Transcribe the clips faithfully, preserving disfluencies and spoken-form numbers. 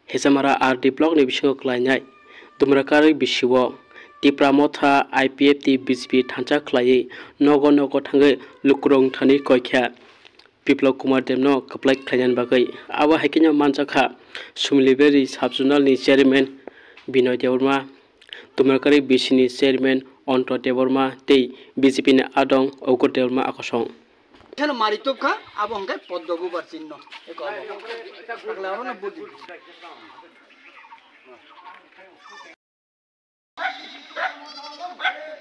Hechamara R D block ni bisingo klainai Dumrakari bisio Tipra Motha, I P F T, B J P thansa khlaiwi nogo nogo thangwi lukurok thani koi kha Biplab Kumar Debno kwplai khlainani bagwi. Abo hai kheno manjakha Sumiliberi Sub Zonal ni Chairman Binoy Debbarma, Dumrakari B C ni Chairman Onto Debbarma tei B J P ni adong Ugur Debbarma akosong. Kheno mari tubkha, abo hwnkhe Poddo Bubar chinno. Eko abo. Takla orono budi.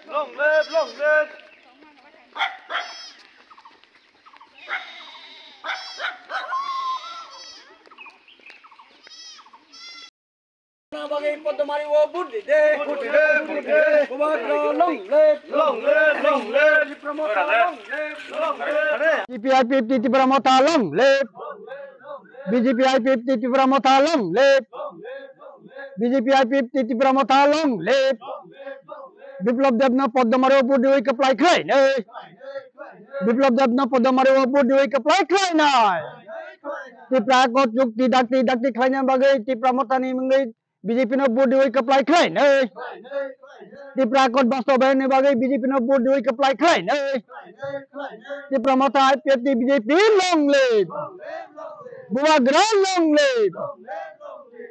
Long live, long live. Bagwi Poddo Mari o vote di de. Vote di de, vote di de. Bubagra long live. Long live, long live. Tipra Motha long live. Long live. B J P I P F T Tipra Motha long live. B J P I P F T Tipra Motha long live. B J P I P F T Tipra Motha long live. Biplab Debno Poddo Mari o vote di kwplai khlainai. Biplab Debno Poddo Mari o vote di kwplai khlainai. Tipra Accord chukti dakti dakti khlaina bagwi Tipra Motha ni mungwi B J P no vote di kwplai khlainai. Tipra Accord bastobayan ni bagwi B J P no vote di kwplai khlainai. Tipra Motha I P F T B J P long live. Bubagra long live.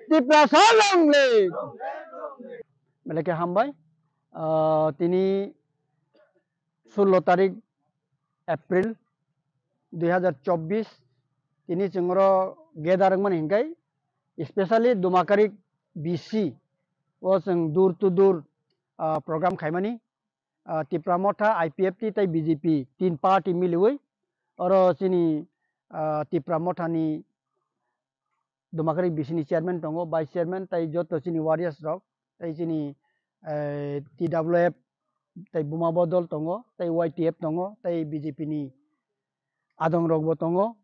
Tiprasa long live. Belai khe hambai. Ah, tini sullo tarik April dui hazar chobbish, tini chwng oro gather wngmani hinkhe, specially Dumakarik B C o chwng door to door, ah, program khaimani, ah, Tipra Motha, I P F T tei B J P tin party miliwi oro chini, ah, Tipra Mothani Dumakarik B C ni chairman tongo, vice chairman, tei joto chini warriors rok, tei chini, eh, T W F, tei Buma Bodol tongo, tei Y T F tongo, tei B J P ni adong rok bo tongo.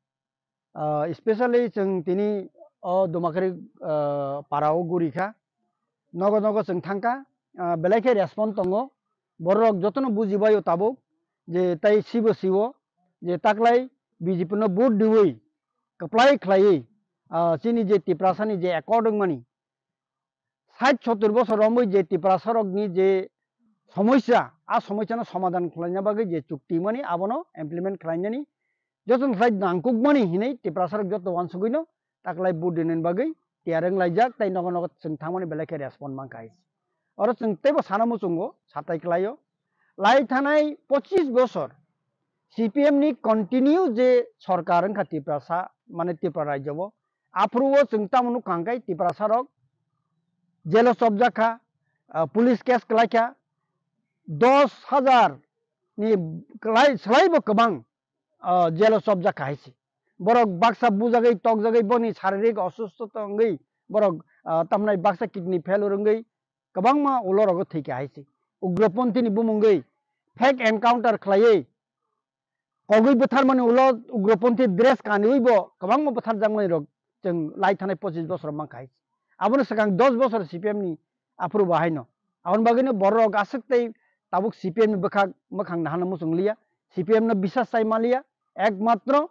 Ah, specially chwng tini o Dumakarik, ah, para o guri kha, nogo nogo chwng thang kha, ah, belai khe respond tongo, borok jotono bujibaio tabuk je tei sibo siwo je taklai B J P no vote diwi kwplai khlaiwi, ah, chini je Tiprasa ni je accord wngmani sait sottur bosor romwi je Tiprasa rokni je somosya, a somosya no somadhan khlaina bagwi je chukti mani abono implement khlainani jotono khlai nangkukmani hinwi Tiprasa rok joto uansugwino taklai vote rinani bagwi tiyar wnglaijak tei nogo nogo chwng thangmani belai khe respond mankha hai. Oro chwng teibo sana muchungo satai klaio. Lai thanai pochis bosor C P M ni continue je sorkar wngkha Tiprasa, mane Tripura rajyo o, aphuru o chwng tamo nukha hwnkhe Tiprasa rok jail o chopjak kha, ah, police case kwlai kha, dos hajar ni kwlai, swlaibo kwbang, ah, jail o chopjak kha hai se. Borok baksa bujagwi, tokjagwi, boni saririk osustho wngwi borok, ah, tamnai baksa kidney failure wngwi kwbangma ulo rogo thwi kha hai se. Ugroponthi ni bumungwi fake encounter khlaiwi kogwi bwtharmani ulo ugroponthi dress kaniwi bo kwbangma bwtharjakmani rok chwng lai thanai pochis bosor mankha hai se. Abono swkang dos bosor C P M ni aphuru bo haino. Aboni bagwino borok aswk tei tabuk C P M ni bwkhak mwkhang nahana muchung liya, C P M no bisas chai manliya, ekmatro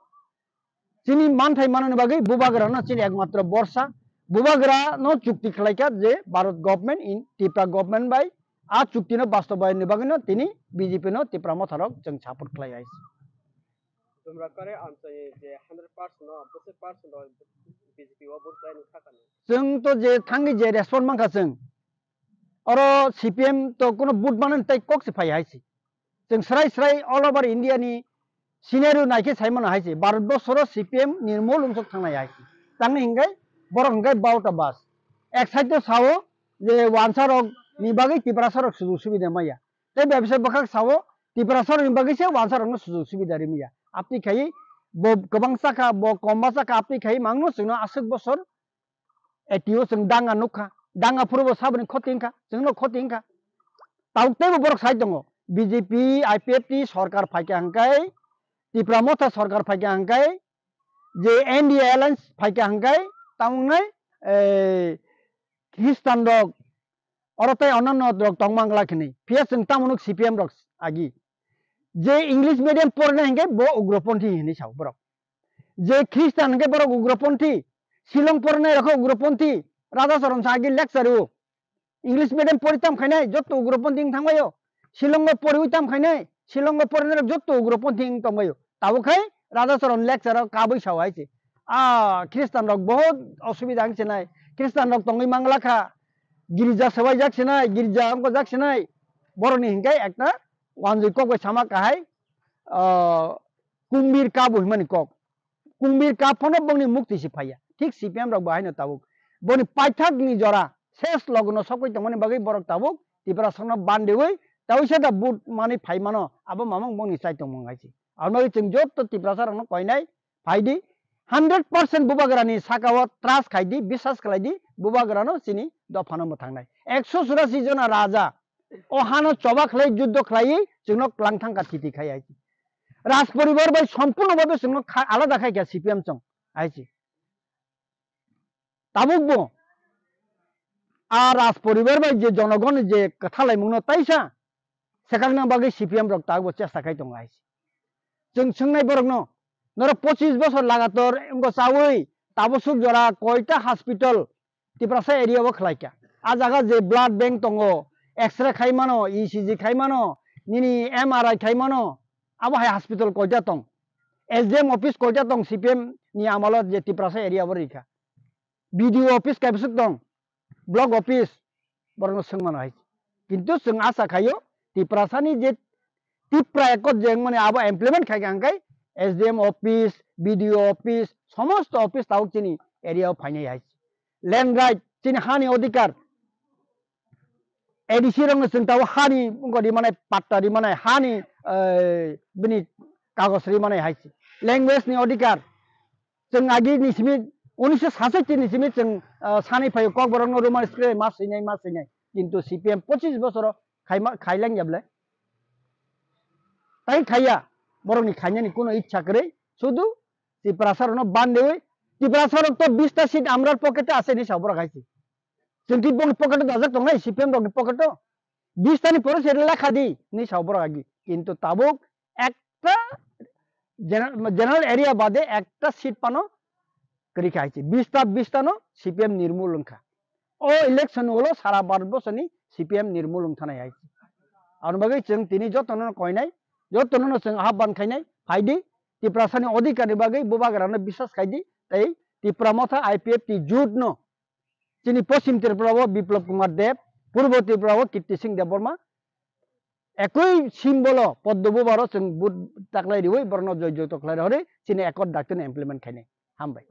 chini manthai manani bagwi bubagra no chini ekmatro borsa, bubagra no chukti khlaikha je Bharat government in Tripura government bai a chukti no bastobayan ni bagwi no tini B J P no Tipra Motha rok chwng support khlai hai. Dumrakari amchai je hundred percent no, bwswk percent no B J P o vote khlai ni sakha ni. Chwng to je thangwi je respond mankha chwng. Oro C P M to kuno vote manani tei kok se phai hai se. Chwng srai srai all over India ni scenario naikhe sai mano hai se. Bharat borsoro C P M nirmol wngsuk thangnai hai se. Tangni hingai borok hingai bauta bas. Ek side to sao je wansa rok ni bagwi Tiprasa rok sujug subida maya. Tei bebsa bwkhak sao Tiprasa rok ni bagwi se wansa rok no sujug subida rimaya. Apni khai bo kwbang chakha, bo komma chakha, apni khai mangno chwngno aswk bosor A T O chwng danga nukha, danga phuru bo saboni khoti wngkha, chwngno khoti wngkha. Tabuk teibo borok sai tongo, B J P, I P F T sorkar phaikha hwnkhe, Tipra Motha sorkar phaikha hwnkhe, je N D A alliance phaikha hwnkhe, tamo wngnai, eh, Khristan rok, oro tei onno rok tongmangla khini. Phiya chwng tamo nuk C P M rok agi. Je English medium porna hwnkhe bo ugroponthi hinwi sao borok. Je Khristan hwnkhe borok ugroponthi, Shillong porinai rokho ugroponthi, Radha Charan Saha agi lecture o. English medium pori tam khainai jotto ugroponthi wng thangbaio. Shillongo poriwi tam khainai, Shillongo porinai rok jotto ugroponthi wng tongbaio. Tabuk khai Radha Charan lecture o kabui sao hai se. A Christian rok bohot osubida wng sinai. Christian rok tongwi mangla kha. Girja swbaijak sinai, girja wngkojak sinai. Boroni hinkai ekta wanjwi kok bai sama kahai, ah, kumbir kabu himani kok. Kumbir kap phano bongni mukti si phaiya. Thik C P M rok bo haino tabuk. Boni paithak ni jora ses logno sokwi tongmani bagwi borok tabuk Tiprasano bandewi tawisa da but mani phai mano abo mamang bongni chai tongmung hai se. Aboni bagwi chwng jotto Tiprasa rokno koinai phaidi hundred percent bubagrani sakao trust khaidi, biswas khlaidi, bubagrano chini dophano mwthangnai. Ekso churasi jona raja o hano choba khlai juddo khlaiwi chwngno langthang ka thiti khai hai se. Raj poribar bai sompurno bhabe chwngno kha-, alada khai kha C P M chwng hai se. Tabuk bo a Raj poribar bai je jonogon je kwthalaimungno taisa swkakna bagwi C P M rok tabuk bo chesta khai tongo hai se. Chwng swngnai borokno, norok pochis bosor lagator wngkha chawi tabuk suk jora koita hospital Tiprasa area o khlai kha. A jaga je blood bank tongo, X-ray khai mano, E C G khai mano, nini M R I khai mano, abo hai hospital koita tong? S D M office koita tong C P M ni amalo je Tiprasa area o rikha? B D O office kaibwswk tong, block office, borokno swng mano hai. Kintu chwng asa khaio Tiprasani je Tipra Accord je wngmani abo implement khai kha hwnkhe S D M office, B D O office, somosto office tabuk chini area o phainai hai. Land right, chini hani odhikar, A D C rokno chwng tabuk hani wngkha rimanai, patta rimanai, hani, eh, bini kagoj rimanai hai se. Language ni odhikar, chwng agi ni simi, unisho sasoi tin ni simi chwng, ah, sanai phaio Kokborok no Roman script ma swinai, ma swinai. Kintu C P M pochis bosoro khaima, khailang ya ble. Tai khaiya, borok ni khainani kuno ichha kwrwi, sudu Tiprasa rokno bandewi, Tiprasa rok to bista seat amrar pocket e ase ni sa borok hai se. Chwng ki boni pocket o dajak tongnai C P M rokni pocket o. Bistani pore se lekha di, ni sa borok agi. Kintu tabuk ekta general, general area bade ekta seat pano kwrwi kha hai se. Bista, bistano C P M nirmul wngkha. O election ulo sara Bharat borsoni C P M nirmul wngthanai hai se. Aboni bagwi chwng tini jotono koinai, jotono chwng ahban khainai, phaidi, Tiprasani odhikarni bagwi bubagrano biswas khaidi, tei Tipra Motha I P F T jut no Chini Poschim Tripura o Biplab Kumar Deb, Purbo Tripura o Kirti Singh Debbarma, ekoi symbol o Poddo Bubar o chwng vote taklai riwi borokno joy joy toklai rw hori chini accord dakti no implement khainai. Hambai.